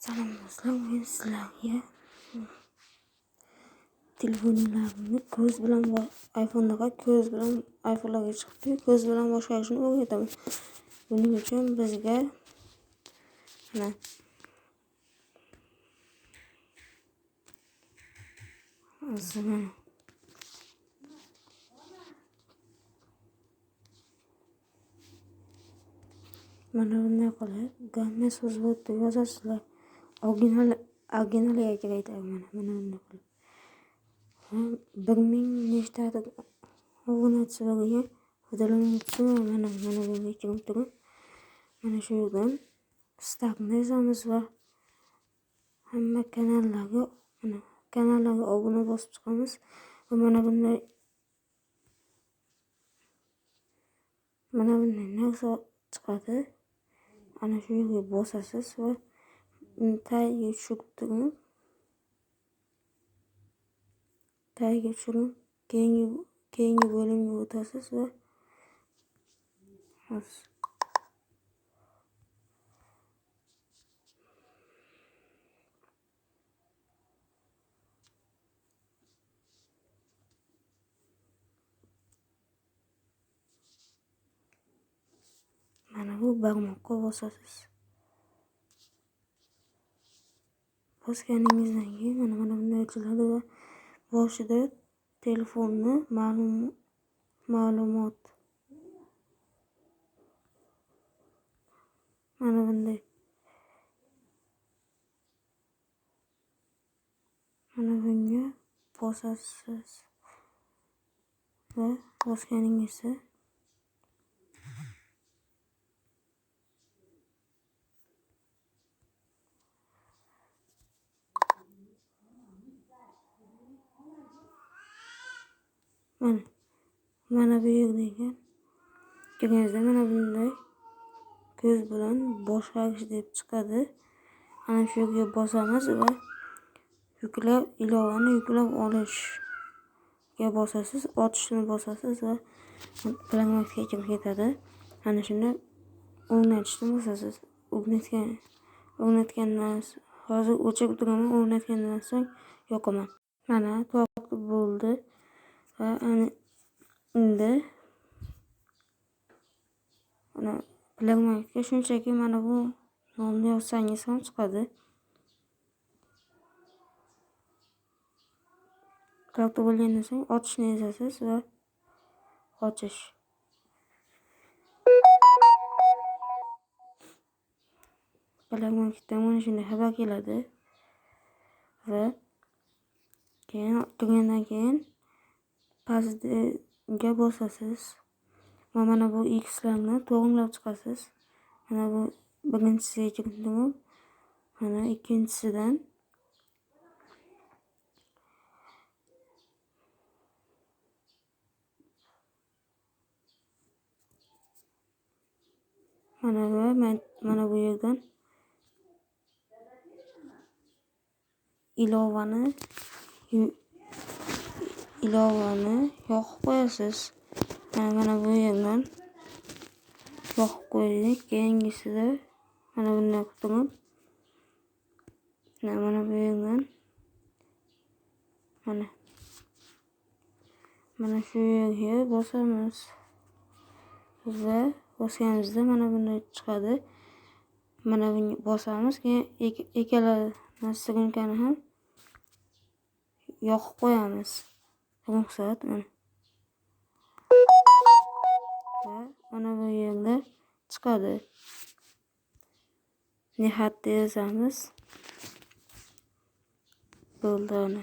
Salom do'stlar, men sizlarga telefonlarni ko'z bilan iPhone'daqa ko'z bilan iPhone'larga chiqibdi, ko'z bilan boshqarishni o'rgataman. Buning uchun bizga mana mana bunday qilib gamma so'zi deb yozasizlar. Originaliga kerak mana bunday qilib. 1000 nechtadir obunachi bo'lgan foydalanuvchi mana bunga kirib turib, mana shu yerdan startni yozamiz va hamma kanallarga mana kanallarga obuna bosib chiqamiz va mana bunday narsa chiqadi. Ana shu yerga bosasiz va tagiga tushirib turib, keyingi bo'limga o'tasiz va mana bu barmoqqa bosasiz. Bosganingizdan keyin mana bunday ochiladi va boshida telefonni ma'lumot mana bunday mana bunga bosasiz va bosganingizda mana bu yerda ekan kirganingizda mana bunday ko'z bilan boshqarish deb chiqadi. Ana shu yerga bosamiz va yuklab ilovani yuklab olishga bosasiz, ochishni bosasiz va Play kirib ketadi. Ana shunda o'rnatishni bosasiz. O'rnatgandan hozir o'chirib turaman, o'rnatgandan so'ng yoqaman. Mana tortib bo'ldi. Va ana endi mana Play Marketga shunchaki mana bu nomni yozsangiz ham chiqadi. Tortib bo'lgandan so'ng ochishni yozasiz va ochish. Play Marketdan mana shunday xabar keladi va keyin turgandan keyin pastga bosasiz va mana bu xlarni to'g'rilab chiqasiz. Mana bu birinchisiga kirib turib, mana ikkinchisidan mana bu yerdan ilovani yoqib qo'yasiz. Mana bu yerdan yoqib qo'ydik. Keyingisida mana bunday qilib turib, mana bu yerdan mana shu yerga bosamiz va bosganimizda mana bunday chiqadi. Mana bunga bosamiz, keyin ikkala nastroykani ham yoqib qo'yamiz. Ruxsat mana. Va mana bu yerda chiqadi. Nihatni yozamiz. Bo'ldi.